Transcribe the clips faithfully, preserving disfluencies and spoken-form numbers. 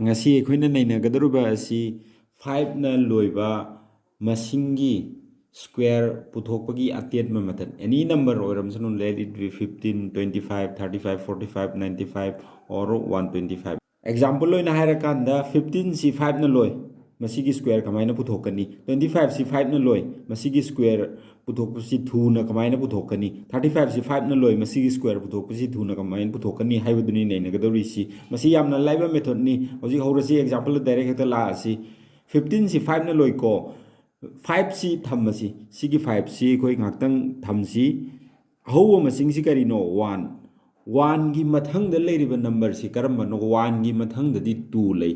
ꯉꯁꯤ ꯑꯩꯈꯣꯏꯅ ꯅꯩꯅꯒꯗꯧꯔꯤꯕ ꯑꯁꯤ fiveꯅ ꯂꯣꯏꯕ ꯃꯁꯤꯡꯒꯤ square ꯄꯨꯊꯣꯛꯄꯒꯤ ꯑꯇꯦꯟꯕ method꯫ Any number ꯑꯣꯏꯔꯝꯁꯅꯨ, let it be fifteen, twenty five, thirty five, forty five, ninety five or one twenty five꯫ Example ꯑꯣꯏꯅ ꯍꯥꯏꯔꯀꯥꯟꯗ, fifteenꯁꯤ fiveꯅ ꯂꯣꯏ, ꯃꯁꯤꯒꯤ square ꯀꯃꯥꯏꯅ ꯄꯨꯊꯣꯛꯀꯅꯤ? Twenty fiveꯁꯤ fiveꯅ ꯂꯣꯏ, ꯃꯁꯤꯒꯤ square ꯄꯨꯊꯣꯛꯄꯁꯤ ꯊꯨꯅ ꯀꯃꯥꯏꯅ ꯄꯨꯊꯣꯛꯀꯅꯤ? Thirty fiveꯁꯤ fiveꯅ ꯂꯣꯏ, ꯃꯁꯤꯒꯤ square ꯄꯨꯊꯣꯛꯄꯁꯤ ꯊꯨꯅ ꯀꯃꯥꯏꯅ ꯄꯨꯊꯣꯛꯀꯅꯤ ꯍꯥꯏꯕꯗꯨꯅꯤ ꯅꯩꯅꯒꯗꯧꯔꯤꯁꯤ꯫ ꯃꯁꯤ ꯌꯥꯝꯅ ꯂꯥꯏꯕ methodꯅꯤ꯫ ꯍꯧꯖꯤꯛ ꯍꯧꯔꯁꯤ, exampleꯗ direct ꯍꯦꯛꯇ ꯂꯥꯛꯑꯁꯤ꯫ Fifteenꯁꯤ fiveꯅ ꯂꯣꯏꯀꯣ꯫ Fiveꯁꯤ ꯊꯝꯃꯁꯤ꯫ ꯁꯤꯒꯤ fiveꯁꯤ ꯑꯩꯈꯣꯏ ꯉꯥꯏꯍꯥꯛꯇꯪ ꯊꯝꯁꯤ꯫ ꯑꯍꯧꯕ ꯃꯁꯤꯡꯁꯤ ꯀꯔꯤꯅꯣ? One꯫ Oneꯒꯤ ꯃꯊꯪꯗ ꯂꯩꯔꯤꯕ numberꯁꯤ ꯀꯔꯝꯕꯅꯣ? Oneꯒꯤ ꯃꯊꯪꯗꯗꯤ two ꯂꯩ꯫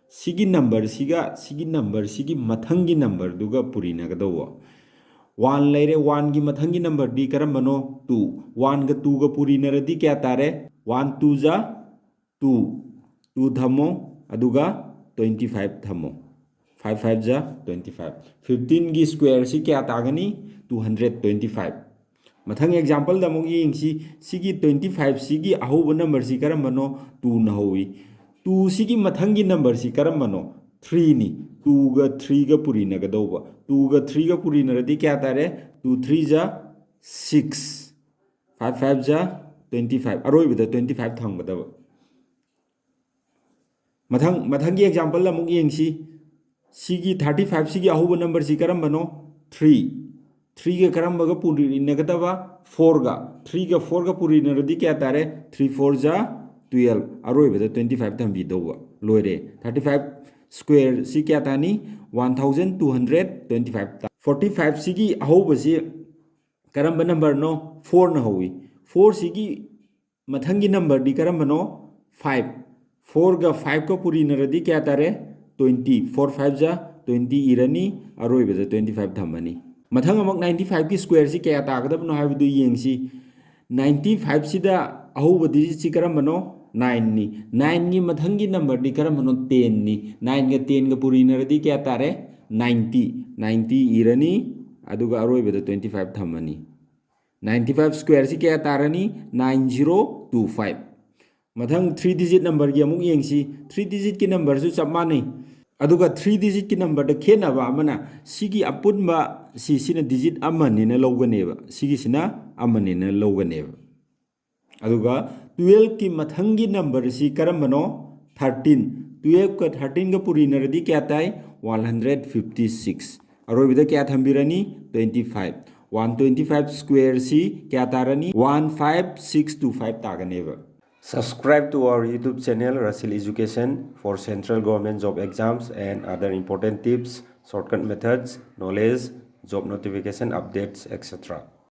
ꯁꯤꯒꯤ numberꯁꯤꯒ ꯁꯤꯒꯤ numberꯁꯤꯒꯤ ꯃꯊꯪꯒꯤ numberꯗꯨꯒ ꯄꯨꯔꯤꯅꯒꯗꯧꯕ꯫ One ꯂꯩꯔꯦ, oneꯒꯤ ꯃꯊꯪꯒꯤ numberꯗꯤ ꯀꯔꯝꯕꯅꯣ? Two꯫ Oneꯒ twoꯒ ꯄꯨꯔꯤꯅꯔꯗꯤ ꯀꯌꯥ ꯇꯥꯔꯦ? One two ꯖꯥ two, two ꯊꯝꯃꯣ, ꯑꯗꯨꯒ twenty five ꯊꯝꯃꯣ꯫ Five five ꯖꯥ twenty five꯫ Fifteenꯒꯤ squareꯁꯤ ꯀꯌꯥ ꯇꯥꯒꯅꯤ? Two hundred twenty five꯫ ꯃꯊꯪ exampleꯗ ꯑꯃꯨꯛ ꯌꯦꯡꯁꯤ꯫ ꯁꯤꯒꯤ twenty fiveꯁꯤꯒꯤ ꯑꯍꯧꯕ numberꯁꯤ ꯀꯔꯝꯕꯅꯣ? Twoꯅ ꯍꯧꯏ꯫ Twoꯁꯤꯒꯤ ꯃꯊꯪꯒꯤ numberꯁꯤ ꯀꯔꯝꯕꯅꯣ? Threeꯅꯤ꯫ Twoꯒ threeꯒ ꯄꯨꯔꯤꯅꯒꯗꯧꯕ꯫ Twoꯒ threeꯒ ꯄꯨꯔꯤꯅꯔꯗꯤ ꯀꯌꯥ ꯇꯥꯔꯦ? Two three ꯖꯥ six꯫ Five five ꯖꯥ twenty five꯫ ꯑꯔꯣꯏꯕꯗ twenty five ꯊꯝꯒꯗꯕ꯫ ꯃꯊꯪ, ꯃꯊꯪꯒꯤ example ꯑꯃꯨꯛ ꯌꯦꯡꯁꯤ꯫ ꯁꯤꯒꯤ thirty fiveꯁꯤꯒꯤ ꯑꯍꯧꯕ numberꯁꯤ ꯀꯔꯝꯕꯅꯣ? Three꯫ Threeꯒ ꯀꯔꯝꯕꯒ ꯄꯨꯔꯤꯅꯒꯗꯕ? Fourꯒ꯫ Threeꯒ fourꯒ ꯄꯨꯔꯤꯅꯔꯗꯤ ꯀꯌꯥ ꯇꯥꯔꯦ? Three four ꯖꯥ twelve꯫ ꯑꯔꯣꯏꯕꯗ twenty five ꯊꯝꯕꯤꯗꯧꯕ꯫ ꯂꯣꯏꯔꯦ꯫ Thirty five squareꯁꯤ ꯀꯌꯥ ꯇꯥꯅꯤ? One thousand two hundred twenty five ꯇꯥ-, forty fiveꯁꯤꯒꯤ ꯑꯍꯧꯕꯁꯤ ꯀꯔꯝꯕ numberꯅꯣ? Fourꯅ ꯍꯧꯏ꯫ Fourꯁꯤꯒꯤ ꯃꯊꯪꯒꯤ numberꯗꯤ ꯀꯔꯝꯕꯅꯣ? Five꯫ Fourꯒ fiveꯀ ꯄꯨꯔꯤꯅꯔꯗꯤ ꯀꯌꯥ ꯇꯥꯔꯦ? Twenty꯫ Four five ꯖꯥ twenty ꯏꯔꯅꯤ, ꯑꯔꯣꯏꯕꯗ twenty five ꯊꯝꯃꯅꯤ꯫ ꯃꯊꯪ ꯑꯃꯨꯛ ninety fiveꯀꯤ squareꯁꯤ ꯀꯌꯥ ꯇꯥꯒꯗꯕꯅꯣ ꯍꯥꯏꯕꯗꯨ ꯌꯦꯡꯁꯤ꯫ Ninety fiveꯁꯤꯗ ꯑꯍꯧꯕ digitꯁꯤ ꯀꯔꯝꯕꯅꯣ? Nineꯅꯤ꯫ Nineꯒꯤ ꯃꯊꯪꯒꯤ numberꯗꯤ ꯀꯔꯝꯕꯅꯣ? Tenꯅꯤ꯫ Nineꯒ tenꯒ ꯄꯨꯔꯤꯅꯔꯗꯤ ꯀꯌꯥ ꯇꯥꯔꯦ? Ninety꯫ Ninety ꯏꯔꯅꯤ, ꯑꯗꯨꯒ ꯑꯔꯣꯏꯕꯗ twenty five ꯊꯝꯃꯅꯤ꯫ Ninety five squareꯁꯤ ꯀꯌꯥ ꯇꯥꯔꯅꯤ? Nine zero two five꯫ ꯃꯊꯪ three digit numberꯒꯤ ꯑꯃꯨꯛ ꯌꯦꯡꯁꯤ꯫ Three digitꯀꯤ numberꯁꯨ ꯆꯞ ꯃꯥꯟꯅꯩ꯫ ꯑꯗꯨꯒ three digitꯀꯤ numberꯗ ꯈꯦꯠꯅꯕ ꯑꯃꯅ, ꯁꯤꯒꯤ ꯑꯄꯨꯟꯕ ꯁꯤ, ꯁꯤꯅ digit ꯑꯃꯅꯦꯅ ꯂꯧꯒꯅꯦꯕ, ꯁꯤꯒꯤꯁꯤꯅ ꯑꯃꯅꯦꯅ ꯂꯧꯒꯅꯦꯕ꯫ ꯑꯗꯨꯒ twelveꯀꯤ ꯃꯊꯪꯒꯤ numberꯁꯤ ꯀꯔꯝꯕꯅꯣ? Thirteen꯫ Twelveꯀ thirteenꯒ ꯄꯨꯔꯤꯅꯔꯗꯤ ꯀꯌꯥ ꯇꯥꯏ? One hundred fifty six꯫ ꯑꯔꯣꯏꯕꯗ ꯀꯌꯥ ꯊꯝꯕꯤꯔꯅꯤ? Twenty five꯫ One twenty five squareꯁꯤ ꯀꯌꯥ ꯇꯥꯔꯅꯤ? One five six two five ꯇꯥꯒꯅꯦꯕ꯫ Subscribe to our YouTube channel, Rasil Education, for central government job exams and other important tips, shortcut methods, knowledge, job notification updates, et cetera.